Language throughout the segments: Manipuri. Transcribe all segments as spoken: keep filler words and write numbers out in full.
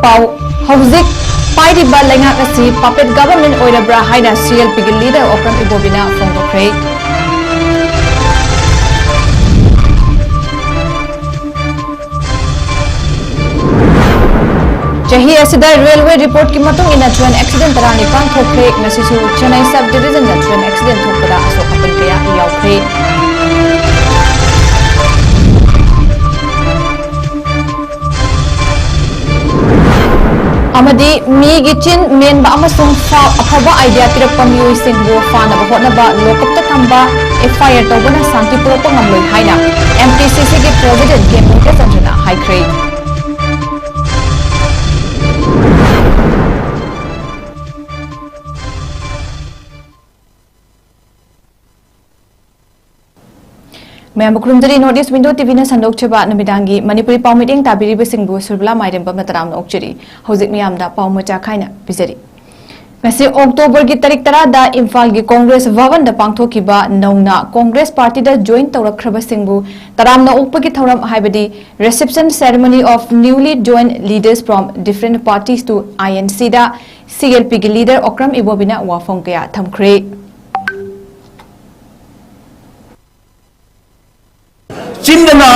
ꯄꯥꯎ꯫ ꯍꯧꯖꯤꯛ ꯄꯥꯏꯔꯤꯕ ꯂꯩꯉꯥꯛ ꯑꯁꯤ puppet government ꯑꯣꯏꯔꯕ꯭ꯔꯥ ꯍꯥꯏꯅ CLPꯒꯤ leader ꯑꯣꯀ꯭ꯔꯝ ꯏꯕꯣꯕꯤꯅ ꯐꯣꯡꯗꯣꯛꯈ꯭ꯔꯦ꯫ ꯆꯍꯤ ꯑꯁꯤꯗ railway reportꯀꯤ ꯃꯇꯨꯡ ꯏꯟꯅ train accident ꯇꯔꯥꯅꯤꯄꯥꯟ ꯊꯣꯛꯈ꯭ꯔꯦ꯫ ꯉꯁꯤꯁꯨ Chennai sub divisionꯗ train accident ꯊꯣꯛꯄꯗ ꯑꯁꯣꯛ ꯑꯄꯟ ꯀꯌꯥ ꯌꯥꯎꯈ꯭ꯔꯦ꯫ ꯑꯃꯗꯤ ꯃꯤꯒꯤ ꯆꯤꯟ ꯃꯦꯟꯕ ꯑꯃꯁꯨꯡ ꯐꯥ-, ꯑꯐꯕ idea ꯄꯤꯔꯛꯄ ꯃꯤꯑꯣꯏꯁꯤꯡꯕꯨ ꯐꯥꯅꯕ ꯍꯣꯠꯅꯕ, ꯂꯣꯀꯞꯇ ꯊꯝꯕ, FIR ꯇꯧꯕꯅ ꯁꯥꯟꯇꯤ ꯄꯨꯔꯛꯄ ꯉꯝꯂꯣꯏ ꯍꯥꯏꯅ MPCCꯒꯤ president ꯀꯦ ꯃꯨꯔꯇꯤꯆꯟꯗ꯭ꯔꯅ ꯍꯥꯏꯈ꯭ꯔꯦ꯫ ꯃꯌꯥꯝꯕꯨ ꯈꯨꯔꯨꯝꯖꯔꯤ꯫ North East Window TVꯅ ꯁꯟꯗꯣꯛꯆꯕ ꯅꯨꯃꯤꯗꯥꯡꯒꯤ ꯃꯅꯤꯄꯨꯔꯤ ꯄꯥꯎ ꯃꯤꯠꯌꯦꯡ ꯇꯥꯕꯤꯔꯤꯕꯁꯤꯡꯕꯨ ꯁꯨꯔꯕꯂꯥ ꯃꯥꯏꯔꯦꯝꯕꯝꯅ ꯇꯔꯥꯝꯅ ꯑꯣꯛꯆꯔꯤ꯫ ꯍꯧꯖꯤꯛ ꯃꯤꯌꯥꯝꯗ ꯄꯥꯎ ꯃꯆꯥ ꯈꯥꯏꯅ ꯄꯤꯖꯔꯤ꯫ ꯉꯁꯤ Octoberꯒꯤ ꯇꯥꯔꯤꯛ ꯇꯔꯥꯗ ꯏꯝꯐꯥꯜꯒꯤ Congress ꯚꯕꯟꯗ ꯄꯥꯡꯊꯣꯛꯈꯤꯕ ꯅꯧꯅ Congress partyꯗ join ꯇꯧꯔꯛꯈ꯭ꯔꯕꯁꯤꯡꯕꯨ ꯇꯔꯥꯝꯅ ꯑꯣꯛꯄꯒꯤ ꯊꯧꯔꯝ, ꯍꯥꯏꯕꯗꯤ Reception Ceremony of Newly Joined Leaders from Different Parties to INCꯗ CLPꯒꯤ leader Okram ꯏꯕꯣꯕꯤꯅ ꯋꯥꯐꯝ ꯀꯌꯥ ꯊꯝꯈ꯭ꯔꯦ꯫ ꯆꯤꯟꯗꯅ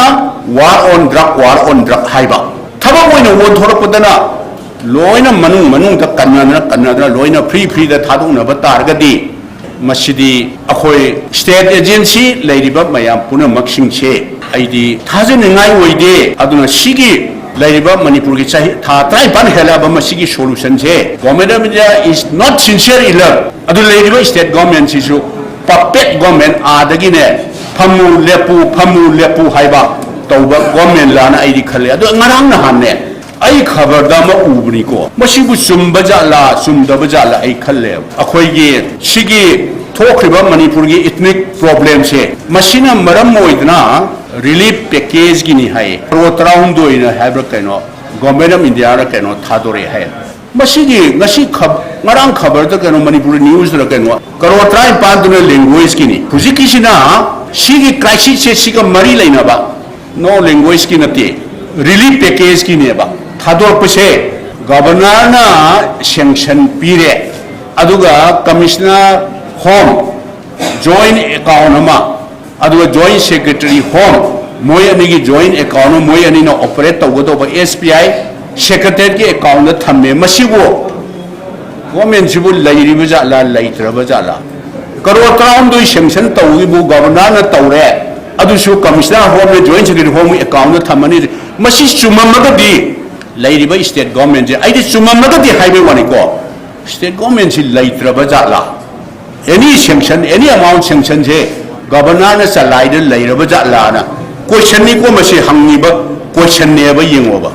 war on drug, war on drug ꯍꯥꯏꯕ, ꯊꯕꯛ ꯑꯣꯏꯅ ꯑꯣꯟꯊꯣꯔꯛꯄꯗꯅ ꯂꯣꯏꯅ ꯃꯅꯨꯡ ꯃꯅꯨꯡꯗ ꯀꯟꯅꯗꯅ, ꯀꯟꯅꯗꯅ ꯂꯣꯏꯅ free freeꯗ ꯊꯥꯗꯣꯛꯅꯕ ꯇꯥꯔꯒꯗꯤ, ꯃꯁꯤꯗꯤ ꯑꯩꯈꯣꯏ state agency ꯂꯩꯔꯤꯕ ꯃꯌꯥꯝ ꯄꯨꯝꯅꯃꯛꯁꯤꯡꯁꯦ ꯑꯩꯗꯤ ꯊꯥꯖꯅꯤꯡꯉꯥꯏ ꯑꯣꯏꯗꯦ꯫ ꯑꯗꯨꯅ ꯁꯤꯒꯤ ꯂꯩꯔꯤꯕ ꯃꯅꯤꯄꯨꯔꯒꯤ ꯆꯍꯤ, ꯊꯥ ꯇꯔꯥꯅꯤꯄꯥꯟ ꯍꯦꯜꯂꯛꯑꯕ ꯃꯁꯤꯒꯤ solutionꯁꯦ, Government of India is not sincere enough꯫ ꯑꯗꯨ ꯂꯩꯔꯤꯕ state governmentꯁꯤꯁꯨ puppet government, ꯑꯥꯗꯒꯤꯅꯦ, "ꯐꯝꯃꯨ ꯂꯦꯞꯄꯨ, ꯐꯝꯃꯨ ꯂꯦꯞꯄꯨ" ꯍꯥꯏꯕ ꯇꯧꯕ government ꯂꯥꯅ ꯑꯩꯗꯤ ꯈꯜꯂꯦ꯫ ꯑꯗꯣ ꯉꯔꯥꯡ ꯅꯍꯥꯟꯅꯦ, ꯑꯩ ꯈꯕꯔꯗ ꯑꯃ ꯎꯕꯅꯤꯀꯣ, ꯃꯁꯤꯕꯨ ꯆꯨꯝꯕ ꯖꯥꯠꯂꯥ, ꯆꯨꯝꯗꯕ ꯖꯥꯠꯂꯥ ꯑꯩ ꯈꯜꯂꯦ꯫ ꯑꯩꯈꯣꯏꯒꯤ ꯁꯤꯒꯤ ꯊꯣꯛꯈ꯭ꯔꯤꯕ ꯃꯅꯤꯄꯨꯔꯒꯤ ethnic problemꯁꯦ, ꯃꯁꯤꯅ ꯃꯔꯝ ꯑꯣꯏꯗꯅ relief packageꯀꯤꯅꯤ ꯍꯥꯏ, ꯀꯔꯣꯔ ꯇꯔꯥꯍꯨꯝꯗꯣꯏꯅ ꯍꯥꯏꯕ꯭ꯔꯥ ꯀꯩꯅꯣ, Government of Indiaꯔ ꯀꯩꯅꯣ ꯊꯥꯗꯣꯔꯛꯑꯦ ꯍꯥꯏ꯫ ꯃꯁꯤꯒꯤ ꯉꯁꯤ ꯈꯕ-, ꯉꯔꯥꯡ ꯈꯕꯔꯗ ꯀꯩꯅꯣ, ꯃꯅꯤꯄꯨꯔꯤ newsꯗ ꯀꯩꯅꯣ, ꯀꯔꯣꯔ ꯇꯔꯥꯅꯤꯄꯥꯟꯗꯨꯅ languageꯀꯤꯅꯤ꯫ ꯍꯧꯖꯤꯛꯀꯤꯁꯤꯅ ꯁꯤꯒꯤ crisisꯁꯦ ꯁꯤꯒ ꯃꯔꯤ ꯂꯩꯅꯕ, no, languageꯀꯤ ꯅꯠꯇꯦ, relief packageꯀꯤꯅꯦꯕ꯫ ꯊꯥꯗꯣꯔꯛꯄꯁꯦ ꯒꯕꯔꯅꯔꯅ ꯁꯦꯡꯁꯟ ꯄꯤꯔꯦ, ꯑꯗꯨꯒ ꯀꯃꯤꯁꯅꯔ ꯍꯣꯝ ꯖꯣꯏꯟ ꯑꯦꯀꯥꯎꯟ ꯑꯃ, ꯑꯗꯨꯒ ꯖꯣꯏꯟ ꯁꯦꯀ꯭ꯔꯦꯇꯔꯤ ꯍꯣꯝ, ꯃꯣꯏ ꯑꯅꯤꯒꯤ ꯖꯣꯏꯟ ꯑꯦꯀꯥꯎꯟ ꯑꯃ ꯃꯣꯏ ꯑꯅꯤꯅ ꯑꯣꯄꯔꯦꯠ ꯇꯧꯒꯗꯧꯕ ꯑꯦꯁ ꯕꯤ ꯑꯥꯏ ꯁꯦꯀ꯭ꯔꯦꯇꯔꯤꯌꯦꯠꯀꯤ ꯑꯦꯀꯥꯎꯟꯗ ꯊꯝꯃꯦ꯫ ꯃꯁꯤꯕꯨ ꯒꯣꯔꯃꯦꯟꯁꯤꯕꯨ ꯂꯩꯔꯤꯕ ꯖꯥꯠꯂꯥ, ꯂꯩꯇ꯭ꯔꯕ ꯖꯥꯠꯂꯥ? ꯀꯔꯣꯔ ꯇꯔꯥꯍꯨꯝꯗꯣꯏ ꯁꯦꯡꯁꯟ ꯇꯧꯕꯒꯤꯕꯨ ꯒꯕꯔꯅꯔꯅ ꯇꯧꯔꯦ, ꯑꯗꯨꯁꯨ ꯀꯃꯤꯁꯅꯔ ꯍꯣꯝꯅ ꯖꯣꯏꯟ ꯁꯦꯀ꯭ꯔꯦꯇꯔꯤ ꯍꯣꯝꯒꯤ ꯑꯦꯀꯥꯎꯟꯗ ꯊꯝꯃꯅꯤ꯫ ꯃꯁꯤ ꯆꯨꯝꯃꯝꯃꯒꯗꯤ ꯂꯩꯔꯤꯕ ꯁ꯭ꯇꯦꯠ ꯒꯣꯔꯃꯦꯟꯁꯦ, ꯑꯩꯗꯤ ꯆꯨꯝꯃꯝꯃꯒꯗꯤ ꯍꯥꯏꯕꯩ ꯋꯥꯅꯤꯀꯣ, ꯁ꯭ꯇꯦꯠ ꯒꯣꯔꯃꯦꯟꯁꯤ ꯂꯩꯇ꯭ꯔꯕ ꯖꯥꯠꯂꯥ? ꯑꯦꯅꯤ ꯁꯦꯡꯁꯟ, ꯑꯦꯅꯤ ꯑꯃꯥꯎꯟ ꯁꯦꯡꯁꯟꯁꯦ ꯒꯕꯔꯅꯔꯅ ꯆꯂꯥꯏꯗ ꯂꯩꯔꯕ ꯖꯥꯠꯂꯥꯅ ꯀꯣꯏꯁꯟꯅꯤꯀꯣ, ꯃꯁꯤ ꯍꯪꯉꯤꯕ ꯀꯣꯏꯁꯟꯅꯦꯕ, ꯌꯦꯡꯉꯣꯕ꯫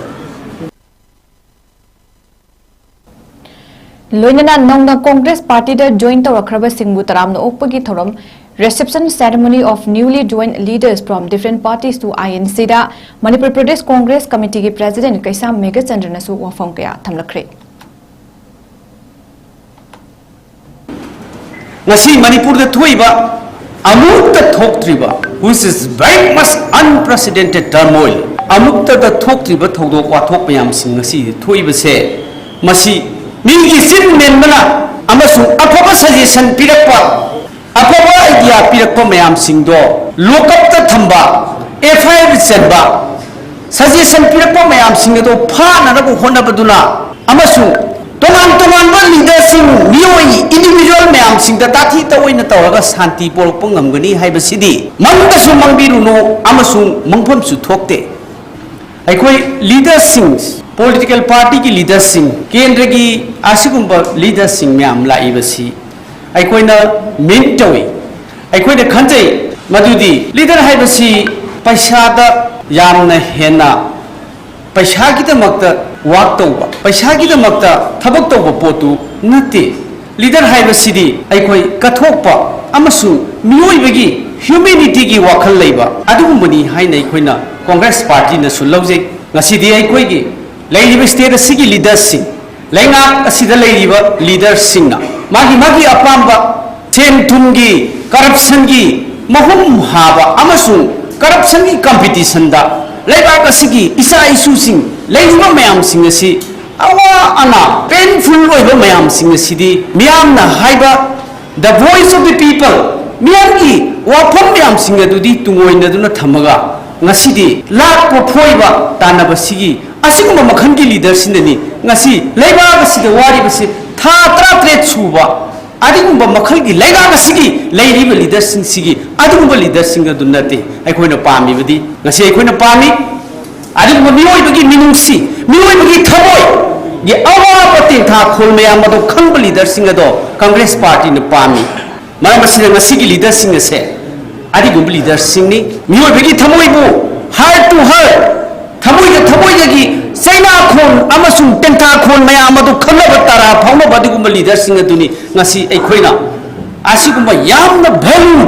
ꯂꯣꯏꯅꯅ ꯅꯧꯅ ꯀꯣꯡꯒ꯭ꯔꯦꯁ ꯄꯥꯔꯇꯤꯗ ꯖꯣꯏꯟ ꯇꯧꯔꯛꯈ꯭ꯔꯕꯁꯤꯡꯕꯨ ꯇꯔꯥꯝꯅ ꯑꯣꯛꯄꯒꯤ ꯊꯧꯔꯝ, Reception Ceremony of Newly Joined Leaders from Different Parties to I N C ꯗ ꯃꯅꯤꯄꯨꯔ ꯄ꯭ꯔꯗꯦꯁ ꯀꯣꯡꯒ꯭ꯔꯦꯁ ꯀꯃꯤꯇꯤꯒꯤ ꯄ꯭ꯔꯦꯁꯤꯗꯦꯟꯠ ꯀꯩꯁꯥꯝ ꯃꯦꯘꯆꯟꯗ꯭ꯔꯅꯁꯨ ꯋꯥꯐꯝ ꯀꯌꯥ ꯊꯝꯂꯛꯈ꯭ꯔꯦ꯫ ꯉꯁꯤ ꯃꯅꯤꯄꯨꯔꯗ ꯊꯣꯛꯏꯕ ꯑꯃꯨꯛꯇ ꯊꯣꯛꯇ꯭ꯔꯤꯕ, which is very much unprecedented turmoil, ꯑꯃꯨꯛꯇꯗ ꯊꯣꯛꯇ꯭ꯔꯤꯕ ꯊꯧꯗꯣꯛ ꯋꯥꯊꯣꯛ ꯃꯌꯥꯝꯁꯤꯡ ꯉꯁꯤ ꯊꯣꯛꯏꯕꯁꯦ, ꯃꯁꯤ ꯃꯤꯒꯤ ꯆꯤꯟ ꯃꯦꯟꯕꯅ ꯑꯃꯁꯨꯡ ꯑꯐꯕ ꯁꯖꯦꯁꯟ ꯄꯤꯔꯛꯄ, ꯑꯐꯕ ꯑꯥꯏꯗꯤꯌꯥ ꯄꯤꯔꯛꯄ ꯃꯌꯥꯝꯁꯤꯡꯗꯣ ꯂꯣꯀꯞꯇ ꯊꯝꯕ, ꯑꯦꯐ ꯑꯥꯏ ꯑꯥꯔ ꯆꯟꯕ, ꯁꯖꯦꯁꯟ ꯄꯤꯔꯛꯄ ꯃꯌꯥꯝꯁꯤꯡ ꯑꯗꯨ ꯐꯥꯅꯅꯕ ꯍꯣꯠꯅꯕꯗꯨꯅ ꯑꯃꯁꯨꯡ ꯇꯣꯉꯥꯟ ꯇꯣꯉꯥꯟꯕ ꯂꯤꯗꯔꯁꯤꯡ, ꯃꯤꯑꯣꯏ, ꯏꯟꯗꯤꯚꯤꯖꯨꯋꯦꯜ ꯃꯌꯥꯝꯁꯤꯡꯗ ꯇꯥꯊꯤ ꯇꯑꯣꯏꯅ ꯇꯧꯔꯒ ꯁꯥꯟꯇꯤ ꯄꯣꯔꯛꯄ ꯉꯝꯒꯅꯤ ꯍꯥꯏꯕꯁꯤꯗꯤ ꯃꯪꯗꯁꯨ ꯃꯪꯕꯤꯔꯨꯅꯨ ꯑꯃꯁꯨꯡ ꯃꯪꯐꯝꯁꯨ ꯊꯣꯛꯇꯦ꯫ ꯑꯩꯈꯣꯏ ꯂꯤꯗꯔꯁꯤꯡ, ꯄꯣꯂꯤꯇꯤꯀꯦꯜ ꯄꯥꯔꯇꯤꯒꯤ ꯂꯤꯗꯔꯁꯤꯡ, ꯀꯦꯟꯗ꯭ꯔꯒꯤ ꯑꯁꯤꯒꯨꯝꯕ ꯂꯤꯗꯔꯁꯤꯡ ꯃꯌꯥꯝ ꯂꯥꯛꯏꯕꯁꯤ ꯑꯩꯈꯣꯏꯅ ꯃꯤꯟ ꯇꯧꯏ꯫ ꯑꯩꯈꯣꯏꯅ ꯈꯟꯖꯩ ꯃꯗꯨꯗꯤ ꯂꯤꯗꯔ ꯍꯥꯏꯕꯁꯤ ꯄꯩꯁꯥꯗ ꯌꯥꯝꯅ ꯍꯦꯟꯅ ꯄꯩꯁꯥꯒꯤꯗꯃꯛꯇ ꯋꯥꯛ ꯇꯧꯕ, ꯄꯩꯁꯥꯒꯤꯗꯃꯛꯇ ꯊꯕꯛ ꯇꯧꯕ ꯄꯣꯠꯇꯨ ꯅꯠꯇꯦ꯫ ꯂꯤꯗꯔ ꯍꯥꯏꯕꯁꯤꯗꯤ ꯑꯩꯈꯣꯏ ꯀꯠꯊꯣꯛꯄ ꯑꯃꯁꯨꯡ ꯃꯤꯑꯣꯏꯕꯒꯤ ꯍ꯭ꯌꯨꯃꯦꯅꯤꯇꯤꯒꯤ ꯋꯥꯈꯜ ꯂꯩꯕ ꯑꯗꯨꯒꯨꯝꯕꯅꯤ ꯍꯥꯏꯅ ꯑꯩꯈꯣꯏꯅ ꯀꯣꯡꯒ꯭ꯔꯦꯁ ꯄꯥꯔꯇꯤꯅꯁꯨ ꯂꯧꯖꯩ꯫ ꯉꯁꯤꯗꯤ ꯑꯩꯈꯣꯏꯒꯤ ꯂꯩꯔꯤꯕ ꯁ꯭ꯇꯦꯠ ꯑꯁꯤꯒꯤ ꯂꯤꯗꯔꯁꯤꯡ, ꯂꯩꯉꯥꯛ ꯑꯁꯤꯗ ꯂꯩꯔꯤꯕ ꯂꯤꯗꯔꯁꯤꯡꯅ ꯃꯥꯒꯤ ꯃꯥꯒꯤ ꯑꯄꯥꯝꯕ ꯁꯦꯟ ꯊꯨꯝꯒꯤ, ꯀꯔꯞꯁꯟꯒꯤ ꯃꯍꯨꯝ ꯍꯥꯕ ꯑꯃꯁꯨꯡ ꯀꯔꯞꯁꯟꯒꯤ ꯀꯝꯄꯤꯇꯤꯁꯟꯗ ꯂꯩꯕꯥꯛ ꯑꯁꯤꯒꯤ ꯏꯆꯥ ꯏꯁꯨꯁꯤꯡ ꯂꯩꯔꯤꯕ ꯃꯌꯥꯝꯁꯤꯡ ꯑꯁꯤ, ꯑꯋꯥ ꯑꯅꯥ, painful ꯑꯣꯏꯕ ꯃꯌꯥꯝꯁꯤꯡ ꯑꯁꯤꯗꯤ ꯃꯤꯌꯥꯝꯅ ꯍꯥꯏꯕ, the voice of the people, ꯃꯤꯌꯥꯝꯒꯤ ꯋꯥꯐꯝ ꯃꯌꯥꯝꯁꯤꯡ ꯑꯗꯨꯗꯤ ꯇꯨꯡꯑꯣꯏꯅꯗꯨꯅ ꯊꯝꯃꯒ, ꯉꯁꯤꯗꯤ ꯂꯥꯛꯄ ꯐꯣꯏꯕ ꯇꯥꯟꯅꯕꯁꯤꯒꯤ, ꯑꯁꯤꯒꯨꯝꯕ ꯃꯈꯜꯒꯤ leaderꯁꯤꯡꯅꯅꯤ ꯉꯁꯤ ꯂꯩꯕꯥꯛ ꯑꯁꯤꯗ ꯋꯥꯔꯤꯕꯁꯤ ꯊꯥ ꯇꯔꯥꯇꯔꯦꯠ ꯁꯨꯕ ꯑꯗꯨꯒꯨꯝꯕ ꯃꯈꯜꯒꯤ ꯂꯩꯕꯥꯛ ꯑꯁꯤꯒꯤ ꯂꯩꯔꯤꯕ leaderꯁꯤꯡꯁꯤꯒꯤ ꯑꯗꯨꯒꯨꯝꯕ leaderꯁꯤꯡ ꯑꯗꯨ ꯅꯠꯇꯦ ꯑꯩꯈꯣꯏꯅ ꯄꯥꯝꯃꯤꯕꯗꯤ꯫ ꯉꯁꯤ ꯑꯩꯈꯣꯏꯅ ꯄꯥꯝꯃꯤ ꯑꯗꯨꯒꯨꯝꯕ ꯃꯤꯑꯣꯏꯕꯒꯤ ꯃꯤꯅꯨꯡꯁꯤ, ꯃꯤꯑꯣꯏꯕꯒꯤ ꯊꯃꯣꯏꯒꯤ ꯑꯋꯥꯕ ꯇꯦꯟꯊꯥ ꯈꯣꯜ ꯃꯌꯥꯝ ꯑꯗꯣ ꯈꯪꯕ leaderꯁꯤꯡ ꯑꯗꯣ Congress Partyꯅ ꯄꯥꯝꯃꯤ꯫ ꯃꯔꯝ ꯑꯁꯤꯅ ꯉꯁꯤꯒꯤ leaderꯁꯤꯡ ꯑꯁꯦ ꯑꯗꯨꯒꯨꯝꯕ leaderꯁꯤꯡꯅꯤ꯫ ꯃꯤꯑꯣꯏꯕꯒꯤ ꯊꯃꯣꯏꯕꯨ, heart to heart, ꯊꯃꯣꯏꯒ ꯊꯃꯣꯏꯒꯒꯤ ꯆꯩꯅꯥꯈꯣꯟ ꯑꯃꯁꯨꯡ ꯇꯦꯟꯊꯥꯈꯣꯟ ꯃꯌꯥꯝ ꯑꯗꯨ ꯈꯪꯅꯕ, ꯇꯔꯥ ꯐꯥꯎꯅꯕ ꯑꯗꯨꯒꯨꯝꯕ leaderꯁꯤꯡ ꯑꯗꯨꯅꯤ ꯉꯁꯤ ꯑꯩꯈꯣꯏꯅ ꯑꯁꯤꯒꯨꯝꯕ ꯌꯥꯝꯅ value,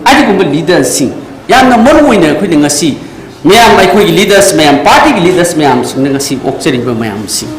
ꯑꯗꯨꯒꯨꯝꯕ leaderꯁꯤꯡ, ꯌꯥꯝꯅ ꯃꯔꯨ ꯑꯣꯏꯅ ꯑꯩꯈꯣꯏꯅ ꯉꯁꯤ ꯃꯌꯥꯝ, ꯑꯩꯈꯣꯏꯒꯤ leaders ꯃꯌꯥꯝ, partyꯒꯤ leaders ꯃꯌꯥꯝꯁꯤꯡꯅ ꯉꯁꯤ ꯑꯣꯛꯆꯔꯤꯕ ꯃꯌꯥꯝꯁꯤꯡ꯫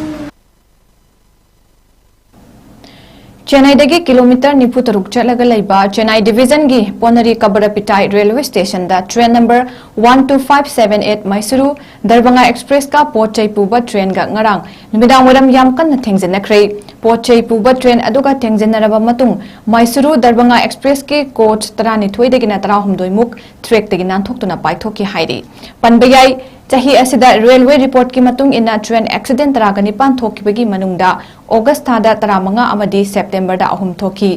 ꯆꯦꯟꯅꯥꯏꯗꯒꯤ ꯀꯤꯂꯣꯃꯤꯇꯔ ꯅꯤꯐꯨ ꯇꯔꯨꯛ ꯆꯠꯂꯒ ꯂꯩꯕ Chennai divisionꯒꯤ ꯄꯣꯅꯔꯤ ꯀꯕꯔꯄꯤꯇꯥꯏ railway stationꯗ train number one two five seven eight ꯃꯥꯏꯁꯨꯔꯨ ꯗꯔꯕꯉꯥ expressꯀ ꯄꯣꯠ ꯆꯩ ꯄꯨꯕ trainꯒ ꯉꯔꯥꯡ ꯅꯨꯃꯤꯗꯥꯡ ꯋꯥꯏꯔꯝ ꯌꯥꯝ ꯀꯟꯅ ꯊꯦꯡꯖꯤꯟꯅꯈ꯭ꯔꯦ꯫ ꯄꯣꯠ ꯆꯩ ꯄꯨꯕ train ꯑꯗꯨꯒ ꯊꯦꯡꯖꯤꯟꯅꯔꯕ ꯃꯇꯨꯡ ꯃꯥꯏꯁꯨꯔꯨ ꯗꯔꯕꯉꯥ expressꯀꯤ coach ꯇꯔꯥꯅꯤꯊꯣꯏꯗꯒꯤꯅ ꯇꯔꯥꯍꯨꯝꯗꯣꯏꯃꯨꯛ trackꯇꯒꯤ ꯅꯥꯟꯊꯣꯛꯇꯨꯅ ꯄꯥꯏꯊꯣꯛꯈꯤ ꯍꯥꯏꯔꯤ꯫ ꯄꯟꯕ ꯌꯥꯏ, ꯆꯍꯤ ꯑꯁꯤꯗ railway reportꯀꯤ ꯃꯇꯨꯡ ꯏꯟꯅ train accident ꯇꯔꯥꯒ ꯅꯤꯄꯥꯟ ꯊꯣꯛꯈꯤꯕꯒꯤ ꯃꯅꯨꯡꯗ August ꯊꯥꯗ ꯇꯔꯥꯃꯉꯥ ꯑꯃꯗꯤ Septemberꯗ ꯑꯍꯨꯝ ꯊꯣꯛꯈꯤ꯫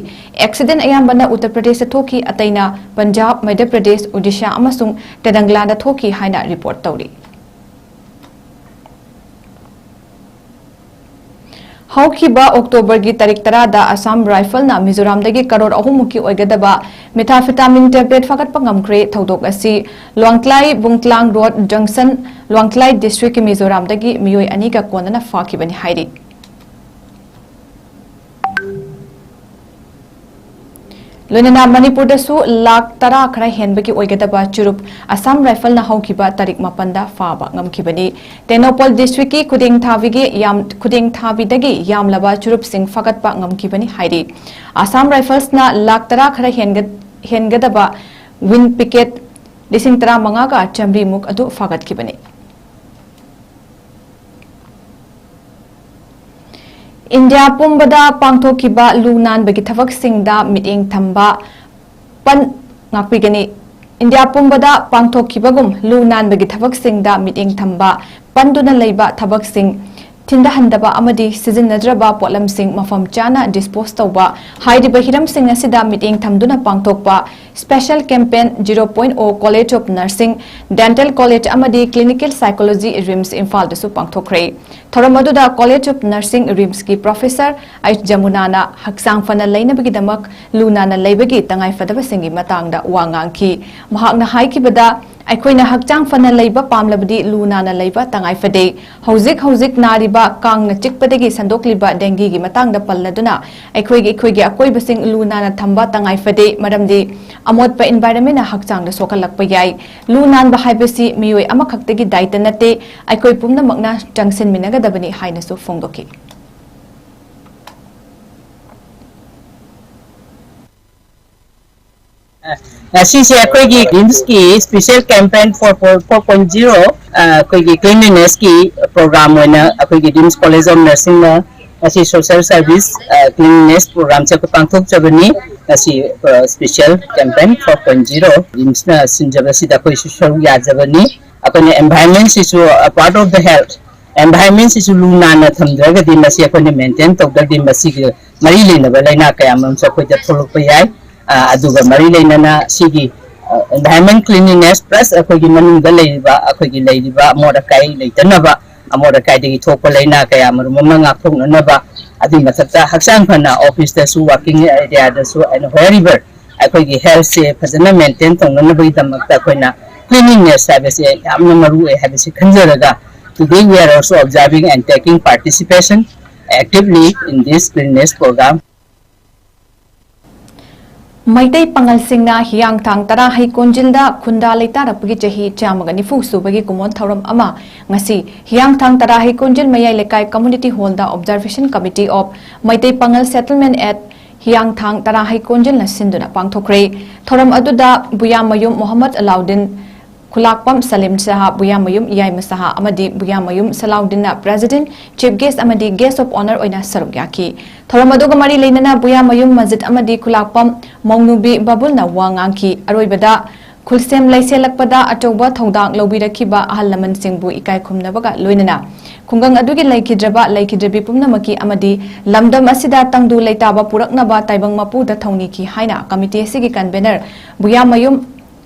Accident ꯑꯌꯥꯝꯕꯅ ꯎꯠꯇꯔ ꯄ꯭ꯔꯗꯦꯁꯇ ꯊꯣꯛꯈꯤ, ꯑꯇꯩꯅ ꯄꯟꯖꯥꯕ, ꯃꯙ꯭ꯌ ꯄ꯭ꯔꯗꯦꯁ, ꯑꯣꯗꯤꯁꯥ ꯑꯃꯁꯨꯡ ꯇꯦꯂꯪꯒꯥꯅꯥꯗ ꯊꯣꯛꯈꯤ ꯍꯥꯏꯅ report ꯇꯧꯔꯤ꯫ ꯍꯧꯈꯤꯕ Octoberꯒꯤ ꯇꯥꯔꯤꯛ ꯇꯔꯥꯗ Assam Riflesꯅ ꯃꯤꯖꯣꯔꯥꯝꯗꯒꯤ ꯀꯔꯣꯔ ꯑꯍꯨꯝ ꯃꯨꯛꯀꯤ ꯑꯣꯏꯒꯗꯕ methamphetamine tablet ꯐꯥꯒꯠꯄ ꯉꯝꯈ꯭ꯔꯦ꯫ ꯊꯧꯗꯣꯛ ꯑꯁꯤ ꯂ꯭ꯋꯥꯡꯇ꯭ꯂꯥꯏ ꯕꯨꯡꯇ꯭ꯂꯥꯡ road junction, ꯂ꯭ꯋꯥꯡꯇ꯭ꯂꯥꯏ districtꯀꯤ ꯃꯤꯖꯣꯔꯥꯝꯗꯒꯤ ꯃꯤꯑꯣꯏ ꯑꯅꯤꯒ ꯀꯣꯟꯅꯅ ꯐꯥꯈꯤꯕꯅꯤ ꯍꯥꯏꯔꯤ꯫ ꯂꯣꯏꯅꯅ ꯃꯅꯤꯄꯨꯔꯗꯁꯨ ꯂꯥꯈ ꯇꯔꯥ ꯈꯔ ꯍꯦꯟꯕꯒꯤ ꯑꯣꯏꯒꯗꯕ ꯆꯨꯔꯨꯞ Assam Riflesꯅ ꯍꯧꯈꯤꯕ ꯇꯥꯔꯤꯛ ꯃꯥꯄꯟꯗ ꯐꯥꯕ ꯉꯝꯈꯤꯕꯅꯤ꯫ ꯇꯦꯡꯅꯧꯄꯜ districtꯀꯤ ꯈꯨꯗꯦꯡ ꯊꯥꯕꯤꯒꯤ ꯌꯥꯝ, ꯈꯨꯗꯦꯡ ꯊꯥꯕꯤꯗꯒꯤ ꯌꯥꯝꯂꯕ ꯆꯨꯔꯨꯞꯁꯤꯡ ꯐꯥꯒꯠꯄ ꯉꯝꯈꯤꯕꯅꯤ ꯍꯥꯏꯔꯤ꯫ Assam Riflesꯅ ꯂꯥꯈ ꯇꯔꯥ ꯈꯔ ꯍꯦꯟꯒ-, ꯍꯦꯟꯒꯗꯕ win packet ꯂꯤꯁꯤꯡ ꯇꯔꯥꯃꯉꯥꯒ ꯆꯥꯃꯔꯤꯃꯨꯛ ꯑꯗꯨ ꯐꯥꯒꯠꯈꯤꯕꯅꯤ꯫ ꯏꯟꯗꯤꯌꯥ ꯄꯨꯝꯕꯗ ꯄꯥꯡꯊꯣꯛꯈꯤꯕ ꯂꯨ ꯅꯥꯟꯕꯒꯤ ꯊꯕꯛꯁꯤꯡꯗ ꯃꯤꯠꯌꯦꯡ ꯊꯝꯕ ꯄꯟ ꯉꯥꯛꯄꯤꯒꯅꯤ꯫ ꯏꯟꯗꯤꯌꯥ ꯄꯨꯝꯕꯗ ꯄꯥꯡꯊꯣꯛꯈꯤꯕꯒꯨꯝ ꯂꯨ ꯅꯥꯟꯕꯒꯤ ꯊꯕꯛꯁꯤꯡꯗ ꯃꯤꯠꯌꯦꯡ ꯊꯝꯕ ꯄꯟꯗꯨꯅ ꯂꯩꯕ ꯊꯕꯛꯁꯤꯡ ꯊꯤꯟꯊꯍꯟꯗꯕ ꯑꯃꯗꯤ ꯁꯤꯖꯤꯟꯅꯗ꯭ꯔꯕ ꯄꯣꯠꯂꯝꯁꯤꯡ ꯃꯐꯝ ꯆꯥꯅ dispose ꯇꯧꯕ ꯍꯥꯏꯔꯤꯕ ꯍꯤꯔꯝꯁꯤꯡ ꯑꯁꯤꯗ ꯃꯤꯠꯌꯦꯡ ꯊꯝꯗꯨꯅ ꯄꯥꯡꯊꯣꯛꯄ special campaign zero point o College of Nursing, Dental College ꯑꯃꯗꯤ Clinical Psychology RIMS ꯏꯝꯐꯥꯜꯗꯁꯨ ꯄꯥꯡꯊꯣꯛꯈ꯭ꯔꯦ꯫ ꯊꯧꯔꯝ ꯑꯗꯨꯗ College of Nursing RIMSꯀꯤ professor H ꯖꯃꯨꯅꯥꯅ ꯍꯛꯆꯥꯡ ꯐꯅ ꯂꯩꯅꯕꯒꯤꯗꯃꯛ ꯂꯨ ꯅꯥꯟꯅ ꯂꯩꯕꯒꯤ ꯇꯉꯥꯏꯐꯗꯕꯁꯤꯡꯒꯤ ꯃꯇꯥꯡꯗ ꯋꯥ ꯉꯥꯡꯈꯤ꯫ ꯃꯍꯥꯛꯅ ꯍꯥꯏꯈꯤꯕꯗ, ꯑꯩꯈꯣꯏꯅ ꯍꯛꯆꯥꯡ ꯐꯅ ꯂꯩꯕ ꯄꯥꯝꯂꯕꯗꯤ ꯂꯨ ꯅꯥꯟꯅ ꯂꯩꯕ ꯇꯉꯥꯏ ꯐꯗꯦ꯫ ꯍꯧꯖꯤꯛ ꯍꯧꯖꯤꯛ ꯅꯥꯔꯤꯕ ꯀꯥꯡꯅ ꯆꯤꯛꯄꯗꯒꯤ ꯁꯟꯗꯣꯛꯂꯤꯕ dengueꯒꯤ ꯃꯇꯥꯡꯗ ꯄꯜꯂꯗꯨꯅ ꯑꯩꯈꯣꯏꯒꯤ ꯑꯩꯈꯣꯏꯒꯤ ꯑꯀꯣꯏꯕꯁꯤꯡ ꯂꯨ ꯅꯥꯟꯅ ꯊꯝꯕ ꯇꯉꯥꯏ ꯐꯗꯦ, ꯃꯔꯝꯗꯤ ꯑꯃꯣꯠꯄ environmentꯅ ꯍꯛꯆꯥꯡꯗ ꯁꯣꯛꯍꯜꯂꯛꯄ ꯌꯥꯏ꯫ ꯂꯨ ꯅꯥꯟꯕ ꯍꯥꯏꯕꯁꯤ ꯃꯤꯑꯣꯏ ꯑꯃꯈꯛꯇꯒꯤ ꯗꯥꯏꯇ ꯅꯠꯇꯦ, ꯑꯩꯈꯣꯏ ꯄꯨꯝꯅꯃꯛꯅ ꯆꯪꯁꯤꯟꯃꯤꯟꯅꯒꯗꯕꯅꯤ ꯍꯥꯏꯅꯁꯨ ꯐꯣꯡꯗꯣꯛꯈꯤ꯫ ꯑꯁꯤꯁꯦ ꯑꯩꯈꯣꯏꯒꯤ RIMSꯀꯤ special campaign four point zero, ꯑꯩꯈꯣꯏꯒꯤ cleanlinessꯀꯤ program ꯑꯣꯏꯅ ꯑꯩꯈꯣꯏꯒꯤ RIMS College of Nursingꯅ ꯉꯁꯤ social service cleanliness programꯁꯦ ꯑꯩꯈꯣꯏ ꯄꯥꯡꯊꯣꯛꯆꯕꯅꯤ꯫ ꯉꯁꯤ special campaign four point zero RIMSꯅ ꯁꯤꯟꯖꯕꯁꯤꯗ ꯑꯩꯈꯣꯏꯁꯨ ꯁꯔꯨꯛ ꯌꯥꯖꯕꯅꯤ꯫ ꯑꯩꯈꯣꯏꯅ environmentꯁꯤꯁꯨ part of the health, environmentꯁꯤꯁꯨ ꯂꯨ ꯅꯥꯟꯅ ꯊꯝꯗ꯭ꯔꯒꯗꯤ ꯃꯁꯤ ꯑꯩꯈꯣꯏꯅ maintain ꯇꯧꯗ꯭ꯔꯗꯤ ꯃꯁꯤꯒꯤ ꯃꯔꯤ ꯂꯩꯅꯕ ꯂꯥꯏꯅꯥ ꯀꯌꯥ ꯃꯔꯨꯝꯁꯨ ꯑꯩꯈꯣꯏꯗ ꯊꯣꯛꯂꯛꯄ ꯌꯥꯏ꯫ ꯑꯗꯨꯒ ꯃꯔꯤ ꯂꯩꯅꯅ ꯁꯤꯒꯤ environment cleanliness plus ꯑꯩꯈꯣꯏꯒꯤ ꯃꯅꯨꯡꯗ ꯂꯩꯔꯤꯕ ꯑꯩꯈꯣꯏꯒꯤ ꯂꯩꯔꯤꯕ ꯑꯃꯣꯠ ꯑꯀꯥꯏ ꯂꯩꯇꯅꯕ, ꯑꯃꯣꯠ ꯑꯀꯥꯏꯗꯒꯤ ꯊꯣꯛꯄ ꯂꯥꯏꯅꯥ ꯀꯌꯥ ꯃꯔꯨꯝ ꯑꯃ ꯉꯥꯛꯊꯣꯛꯅꯅꯕ, ꯑꯗꯨꯒꯤ ꯃꯊꯛꯇ ꯍꯛꯆꯥꯡ ꯐꯅ officeꯇꯁꯨ, working areaꯗꯁꯨ and wherever ꯑꯩꯈꯣꯏꯒꯤ healthꯁꯦ ꯐꯖꯅ maintain ꯇꯧꯅꯅꯕꯒꯤꯗꯃꯛꯇ ꯑꯩꯈꯣꯏꯅ cleanliness ꯍꯥꯏꯕꯁꯦ ꯌꯥꯝꯅ ꯃꯔꯨ ꯑꯣꯏ ꯍꯥꯏꯕꯁꯤ ꯈꯟꯖꯔꯒ, today we are also observing and taking participation actively in this cleanliness program. Meitei ꯄꯥꯉꯜꯁꯤꯡꯅ ꯍꯤꯌꯥꯡꯊꯥꯡ ꯇꯔꯥ ꯍꯩꯀꯣꯟꯖꯤꯜꯗ ꯈꯨꯟꯗꯥ ꯂꯩꯇꯥꯔꯛꯄꯒꯤ ꯆꯍꯤ ꯆꯥꯝꯃꯒ ꯅꯤꯐꯨ ꯁꯨꯕꯒꯤ ꯀꯨꯝꯑꯣꯟ ꯊꯧꯔꯝ ꯑꯃ ꯉꯁꯤ ꯍꯤꯌꯥꯡꯊꯥꯡ ꯇꯔꯥ ꯍꯩꯀꯣꯟꯖꯤꯜ ꯃꯌꯥꯏ ꯂꯩꯀꯥꯏ community hallꯗ Observation Committee of Meitei Pangal Settlement at ꯍꯤꯌꯥꯡꯊꯥꯡ ꯇꯔꯥ ꯍꯩꯀꯣꯟꯖꯤꯜꯅ ꯁꯤꯟꯗꯨꯅ ꯄꯥꯡꯊꯣꯛꯈ꯭ꯔꯦ꯫ ꯊꯧꯔꯝ ꯑꯗꯨꯗ ꯕꯨꯌꯥꯃꯌꯨꯝ ꯃꯣꯍꯝꯃꯗ ꯑꯂꯥꯎꯗꯤꯟ, ꯈꯨꯂꯥꯛꯄꯝ ꯁꯂꯤꯝ ꯁꯍꯥ, ꯕꯨꯌꯥꯃꯌꯨꯝ ꯌꯥꯏꯃ ꯁꯍꯥ ꯑꯃꯗꯤ ꯕꯨꯌꯥꯃꯌꯨꯝ ꯁꯂꯥꯎꯗꯤꯟꯅ President, Chief Guest ꯑꯃꯗꯤ Guest of Honour ꯑꯣꯏꯅ ꯁꯔꯨꯛ ꯌꯥꯈꯤ꯫ ꯊꯧꯔꯝ ꯑꯗꯨꯒ ꯃꯔꯤ ꯂꯩꯅꯅ ꯕꯨꯌꯥꯃꯌꯨꯝ ꯃꯁꯖꯤꯗ ꯑꯃꯗꯤ ꯈꯨꯂꯥꯛꯄꯝ ꯃꯧꯅꯨꯕꯤ ꯕꯥꯕꯨꯜꯅ ꯋꯥ ꯉꯥꯡꯈꯤ꯫ ꯑꯔꯣꯏꯕꯗ ꯈꯨꯜꯁꯦꯝ ꯂꯩꯁꯦꯜꯂꯛꯄꯗ ꯑꯆꯧꯕ ꯊꯧꯗꯥꯡ ꯂꯧꯕꯤꯔꯛꯈꯤꯕ ꯑꯍꯜ ꯂꯃꯟꯁꯤꯡꯕꯨ ꯏꯀꯥꯏ ꯈꯨꯝꯅꯕꯒ ꯂꯣꯏꯅꯅ ꯈꯨꯡꯒꯪ ꯑꯗꯨꯒꯤ ꯂꯩꯈꯤꯗ꯭ꯔꯕ ꯂꯩꯈꯤꯗ꯭ꯔꯕꯤ ꯄꯨꯝꯅꯃꯛꯀꯤ ꯑꯃꯗꯤ ꯂꯝꯗꯝ ꯑꯁꯤꯗ ꯇꯪꯗꯨ ꯂꯩꯇꯥꯕ ꯄꯨꯔꯛꯅꯕ ꯇꯥꯏꯕꯪ ꯃꯄꯨꯗ ꯊꯧꯅꯤꯈꯤ ꯍꯥꯏꯅ committee ꯑꯁꯤꯒꯤ convener ꯕꯨꯌꯥꯃꯌꯨꯝ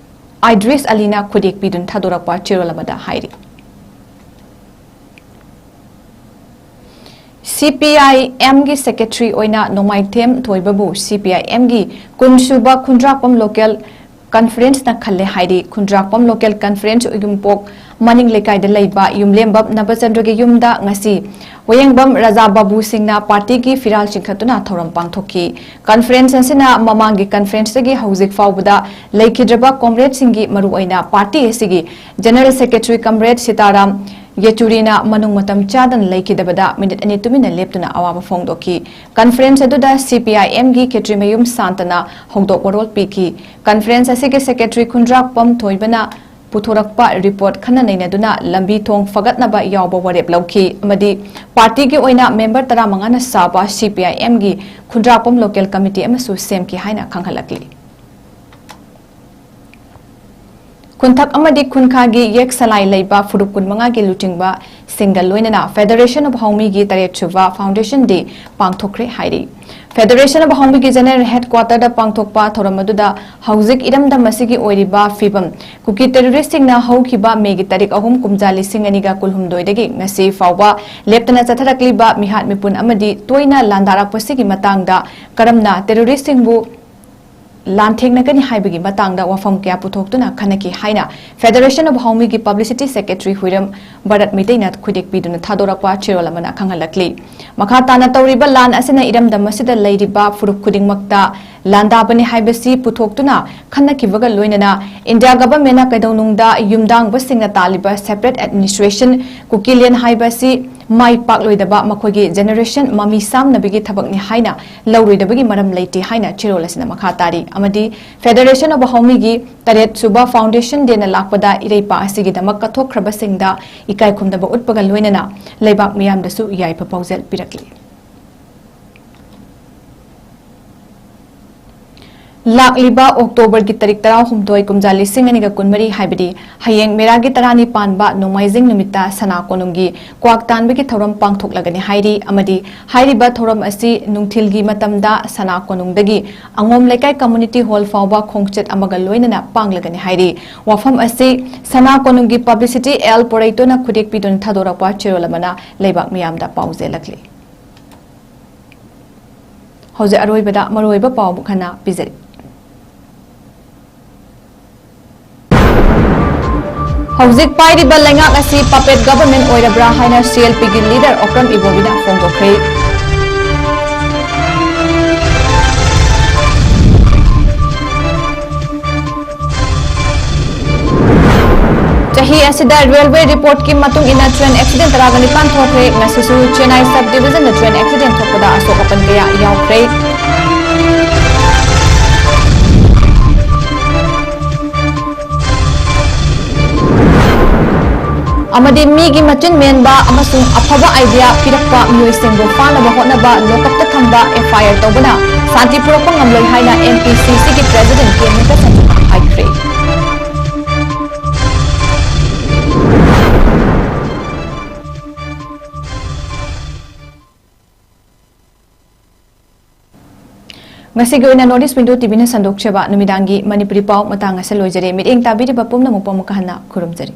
ꯏꯗ꯭ꯔꯤꯁ ꯑꯂꯤꯅ ꯈꯨꯗꯦꯛꯄꯤꯗꯨꯅ ꯊꯥꯗꯣꯔꯛꯄ ꯆꯦꯔꯣꯜ ꯑꯃꯗ ꯍꯥꯏꯔꯤ꯫ CPIMꯒꯤ secretary ꯑꯣꯏꯅ ꯅꯣꯡꯃꯥꯏꯊꯦꯝ ꯊꯣꯏꯕꯕꯨ CPIMꯒꯤ ꯀꯨꯟꯁꯨꯕ ꯈꯨꯟꯗ꯭ꯔꯥꯛꯄꯝ local conferenceꯅ ꯈꯜꯂꯦ ꯍꯥꯏꯔꯤ꯫ ꯈꯨꯟꯗ꯭ꯔꯥꯛꯄꯝ local conference ꯎꯌꯨꯝꯄꯣꯛ ꯃꯅꯤꯡ ꯂꯩꯀꯥꯏꯗ ꯂꯩꯕ ꯌꯨꯝꯂꯦꯝꯕꯝ ꯅꯕꯆꯟꯗ꯭ꯔꯒꯤ ꯌꯨꯝꯗ ꯉꯁꯤ ꯋꯥꯌꯦꯡꯕꯝ ꯔꯥꯖꯥ ꯕꯥꯕꯨ ꯁꯤꯡꯅ partyꯒꯤ ꯐꯤꯔꯥꯜ ꯆꯤꯡꯈꯠꯇꯨꯅ ꯊꯧꯔꯝ ꯄꯥꯡꯊꯣꯛꯈꯤ꯫ Conference ꯑꯁꯤꯅ ꯃꯃꯥꯡꯒꯤ conferenceꯇꯒꯤ ꯍꯧꯖꯤꯛ ꯐꯥꯎꯕꯗ ꯂꯩꯈꯤꯗ꯭ꯔꯕ comradeꯁꯤꯡꯒꯤ ꯃꯔꯨꯑꯣꯏꯅ party ꯑꯁꯤꯒꯤ general secretary comrade ꯁꯤꯇꯥꯔꯥꯝ ꯌꯦꯆꯨꯔꯤꯅ ꯃꯅꯨꯡ ꯃꯇꯝ ꯆꯥꯗꯅ ꯂꯩꯈꯤꯗꯕꯗ minute ꯑꯅꯤ ꯇꯨꯃꯤꯟꯅ ꯂꯦꯞꯇꯨꯅ ꯑꯋꯥꯕ ꯐꯣꯡꯗꯣꯛꯈꯤ꯫ Conference ꯑꯗꯨꯗ CPIMꯒꯤ ꯈꯦꯇ꯭ꯔꯤꯃꯌꯨꯝ ꯁꯥꯟꯇꯅ ꯍꯧꯗꯣꯛ ꯋꯥꯔꯣꯜ ꯄꯤꯈꯤ꯫ Conference ꯑꯁꯤꯒꯤ secretary ꯈꯨꯟꯗ꯭ꯔꯥꯛꯄꯝ ꯊꯣꯏꯕꯅ ꯄꯨꯊꯣꯔꯛꯄ report ꯈꯟꯅ ꯅꯩꯅꯗꯨꯅ ꯂꯝꯕꯤ ꯊꯣꯡ ꯐꯒꯠꯅꯕ ꯌꯥꯎꯕ ꯋꯥꯔꯦꯞ ꯂꯧꯈꯤ ꯑꯃꯗꯤ partyꯒꯤ ꯑꯣꯏꯅ member ꯇꯔꯥꯃꯉꯥꯅ ꯁꯥꯕ CPIMꯒꯤ ꯈꯨꯟꯗ꯭ꯔꯥꯛꯄꯝ local committee ꯑꯃꯁꯨ ꯁꯦꯝꯈꯤ ꯍꯥꯏꯅ ꯈꯪꯍꯜꯂꯛꯂꯤ꯫ ꯈꯨꯟꯊꯛ ꯑꯃꯗꯤ ꯈꯨꯟꯈꯥꯒꯤ ꯌꯦꯛ ꯁꯂꯥꯏ ꯂꯩꯕ ꯐꯨꯔꯨꯞ ꯀꯨꯟꯃꯉꯥꯒꯤ ꯂꯨꯆꯤꯡꯕꯁꯤꯡꯒ ꯂꯣꯏꯅꯅ Federation of ꯍꯥꯎꯃꯤꯒꯤ ꯇꯔꯦꯠꯁꯨꯕ foundation day ꯄꯥꯡꯊꯣꯛꯈ꯭ꯔꯦ ꯍꯥꯏꯔꯤ꯫ Federation of ꯍꯥꯎꯃꯤꯒꯤ general headquarterꯗ ꯄꯥꯡꯊꯣꯛꯄ ꯊꯧꯔꯝ ꯑꯗꯨꯗ ꯍꯧꯖꯤꯛ ꯏꯔꯝꯗꯝ ꯑꯁꯤꯒꯤ ꯑꯣꯏꯔꯤꯕ ꯐꯤꯕꯝ, ꯀꯨꯀꯤ terroristꯁꯤꯡꯅ ꯍꯧꯈꯤꯕ ꯃꯦꯒꯤ ꯇꯥꯔꯤꯛ ꯑꯍꯨꯝ, ꯀꯨꯝꯖꯥ ꯂꯤꯁꯤꯡ ꯑꯅꯤꯒ ꯀꯨꯟꯍꯨꯝꯗꯣꯏꯗꯒꯤ ꯉꯁꯤ ꯐꯥꯎꯕ ꯂꯦꯞꯇꯅ ꯆꯠꯊꯔꯛꯂꯤꯕ ꯃꯤꯍꯥꯠ ꯃꯤꯄꯨꯟ ꯑꯃꯗꯤ ꯇꯣꯏꯅ ꯂꯥꯟꯗꯥꯔꯛꯄꯁꯤꯒꯤ ꯃꯇꯥꯡꯗ ꯀꯔꯝꯅ terroristꯁꯤꯡꯕꯨ ꯂꯥꯟꯊꯦꯡꯅꯒꯅꯤ ꯍꯥꯏꯕꯒꯤ ꯃꯇꯥꯡꯗ ꯋꯥꯐꯝ ꯀꯌꯥ ꯄꯨꯊꯣꯛꯇꯨꯅ ꯈꯟꯅꯈꯤ ꯍꯥꯏꯅ Federation of ꯍꯥꯎꯃꯤꯒꯤ publicity secretary ꯍꯨꯏꯔꯝ Bharat ꯃꯩꯇꯩꯅ ꯈꯨꯗꯦꯛꯄꯤꯗꯨꯅ ꯊꯥꯗꯣꯔꯛꯄ ꯆꯦꯔꯣꯜ ꯑꯃꯅ ꯈꯪꯍꯜꯂꯛꯂꯤ꯫ ꯃꯈꯥ ꯇꯥꯅ ꯇꯧꯔꯤꯕ ꯂꯥꯟ ꯑꯁꯤꯅ ꯏꯔꯝꯗꯝ ꯑꯁꯤꯗ ꯂꯩꯔꯤꯕ ꯐꯨꯔꯨꯞ ꯈꯨꯗꯤꯡꯃꯛꯇ ꯂꯥꯟꯗꯥꯕꯅꯤ ꯍꯥꯏꯕꯁꯤ ꯄꯨꯊꯣꯛꯇꯨꯅ ꯈꯟꯅꯈꯤꯕꯒ ꯂꯣꯏꯅꯅ India governmentꯅ ꯀꯩꯗꯧꯅꯨꯡꯗ ꯌꯨꯝꯗꯥꯡꯕꯁꯤꯡꯅ ꯇꯥꯜꯂꯤꯕ separate administration ꯀꯨꯀꯤꯂꯦꯟ ꯍꯥꯏꯕ ꯑꯁꯤ ꯃꯥꯏ ꯄꯥꯛꯂꯣꯏꯗꯕ ꯃꯈꯣꯏꯒꯤ generation ꯃꯃꯤ ꯁꯥꯝꯅꯕꯒꯤ ꯊꯕꯛꯅꯤ ꯍꯥꯏꯅ ꯂꯧꯔꯣꯏꯗꯕꯒꯤ ꯃꯔꯝ ꯂꯩꯇꯦ ꯍꯥꯏꯅ ꯆꯦꯔꯣꯜ ꯑꯁꯤꯅ ꯃꯈꯥ ꯇꯥꯔꯤ꯫ ꯑꯃꯗꯤ Federation of ꯍꯥꯎꯃꯤꯒꯤ ꯇꯔꯦꯠ ꯁꯨꯕ Foundation Dayꯅ ꯂꯥꯛꯄꯗ ꯏꯔꯩꯄꯥꯛ ꯑꯁꯤꯒꯤꯗꯃꯛ ꯀꯠꯊꯣꯛꯈ꯭ꯔꯕꯁꯤꯡꯗ ꯏꯀꯥꯏ ꯈꯨꯝꯅꯕ ꯎꯠꯄꯒ ꯂꯣꯏꯅꯅ ꯂꯩꯕꯥꯛ ꯃꯤꯌꯥꯝꯗꯁꯨ ꯌꯥꯏꯐ ꯄꯥꯎꯖꯦꯜ ꯄꯤꯔꯛꯂꯤ꯫ ꯂꯥꯛꯂꯤꯕ ꯑꯣꯛꯇꯣꯕꯔꯒꯤ ꯇꯥꯔꯤꯛ ꯇꯔꯥꯍꯨꯝꯗꯣꯏ, ꯀꯨꯝꯖꯥ ꯂꯤꯁꯤꯡ ꯑꯅꯤꯒ ꯀꯨꯟꯃꯔꯤ, ꯍꯥꯏꯕꯗꯤ ꯍꯌꯦꯡ ꯃꯦꯔꯥꯒꯤ ꯇꯔꯥꯅꯤ ꯄꯥꯟꯕ ꯅꯣꯡꯃꯥꯏꯖꯤꯡ ꯅꯨꯃꯤꯠꯇ ꯁꯅꯥ ꯀꯣꯅꯨꯡꯒꯤ ꯀ꯭ꯋꯥꯛ ꯇꯥꯟꯕꯒꯤ ꯊꯧꯔꯝ ꯄꯥꯡꯊꯣꯛꯂꯒꯅꯤ ꯍꯥꯏꯔꯤ꯫ ꯑꯃꯗꯤ ꯍꯥꯏꯔꯤꯕ ꯊꯧꯔꯝ ꯑꯁꯤ ꯅꯨꯡꯊꯤꯜꯒꯤ ꯃꯇꯝꯗ ꯁꯅꯥ ꯀꯣꯅꯨꯡꯗꯒꯤ ꯑꯉꯣꯝ ꯂꯩꯀꯥꯏ community hall ꯐꯥꯎꯕ ꯈꯣꯡꯆꯠ ꯑꯃꯒ ꯂꯣꯏꯅꯅ ꯄꯥꯡꯂꯒꯅꯤ ꯍꯥꯏꯔꯤ꯫ ꯋꯥꯐꯝ ꯑꯁꯤ ꯁꯅꯥ ꯀꯣꯅꯨꯡꯒꯤ publicist ꯑꯦꯜ ꯄꯣꯔꯩꯇꯣꯅ ꯈꯨꯗꯦꯛꯄꯤꯗꯨꯅ ꯊꯥꯗꯣꯔꯛꯄ ꯆꯦꯔꯣꯜ ꯑꯃꯅ ꯂꯩꯕꯥꯛ ꯃꯤꯌꯥꯝꯗ ꯄꯥꯎꯖꯦꯜꯂꯛꯂꯤ꯫ ꯍꯧꯖꯤꯛ ꯑꯔꯣꯏꯕꯗ ꯃꯔꯨꯑꯣꯏꯕ ꯄꯥꯎ ꯑꯃꯨꯛ ꯍꯟꯅ ꯄꯤꯖꯔꯤ꯫ ꯍꯧꯖꯤꯛ ꯄꯥꯏꯔꯤꯕ ꯂꯩꯉꯥꯛ ꯑꯁꯤ puppet government ꯑꯣꯏꯔꯕ꯭ꯔꯥ ꯍꯥꯏꯅ CLPꯒꯤ leader ꯑꯣꯀ꯭ꯔꯝ ꯏꯕꯣꯕꯤꯅ ꯐꯣꯡꯗꯣꯛꯈ꯭ꯔꯦ꯫ ꯆꯍꯤ ꯑꯁꯤꯗ railway reportꯀꯤ ꯃꯇꯨꯡ ꯏꯟꯅ train accident ꯇꯔꯥꯒ ꯅꯤꯄꯥꯟ ꯊꯣꯛꯈ꯭ꯔꯦ꯫ ꯉꯁꯤꯁꯨ ꯆꯦꯟꯅꯥꯏ sub divisionꯗ train accident ꯊꯣꯛꯄꯗ ꯑꯁꯣꯛ ꯑꯄꯟ ꯀꯌꯥ ꯌꯥꯎꯈ꯭ꯔꯦ꯫ ꯑꯃꯗꯤ ꯃꯤꯒꯤ ꯃꯆꯤꯟ ꯃꯦꯟꯕ ꯑꯃꯁꯨꯡ ꯑꯐꯕ idea ꯄꯤꯔꯛꯄ ꯃꯤꯑꯣꯏꯁꯤꯡꯕꯨ ꯐꯥꯅꯕ ꯍꯣꯠꯅꯕ, lockupꯇ ꯊꯝꯕ, FIR ꯇꯧꯕꯅ ꯁꯥꯟꯇꯤ ꯄꯨꯔꯛꯄ ꯉꯝꯂꯣꯏ ꯍꯥꯏꯅ NPCCꯒꯤ president ꯀꯦ ꯃꯨꯀꯁꯟꯅ ꯍꯥꯏꯈ꯭ꯔꯦ꯫ ꯉꯁꯤꯒꯤ ꯑꯣꯏꯅ North East Window TVꯅ ꯁꯟꯗꯣꯛꯆꯕ ꯅꯨꯃꯤꯗꯥꯡꯒꯤ ꯃꯅꯤꯄꯨꯔꯤ ꯄꯥꯎ ꯃꯇꯥꯡ ꯑꯁꯤꯗ ꯂꯣꯏꯖꯔꯦ꯫ ꯃꯤꯠꯌꯦꯡ ꯇꯥꯕꯤꯔꯤꯕ ꯄꯨꯝꯅꯃꯛꯄꯨ ꯑꯃꯨꯛꯀ ꯍꯟꯅ ꯈꯨꯔꯨꯝꯖꯔꯤ꯫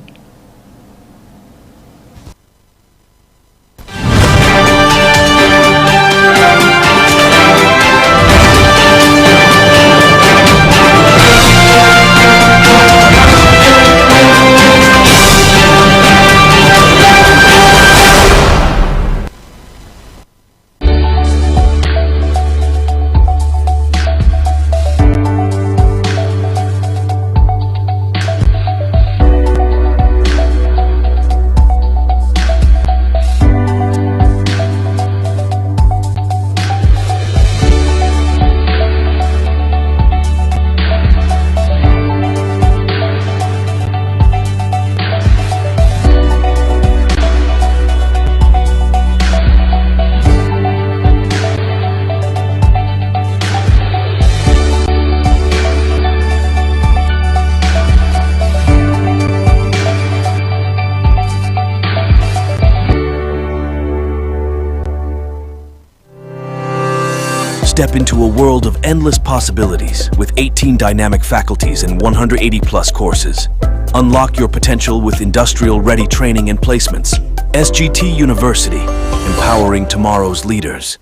Step into a world of endless possibilities with eighteen dynamic faculties and one hundred eighty plus courses. Unlock your potential with industrial ready training and placements. S G T University, empowering tomorrow's leaders.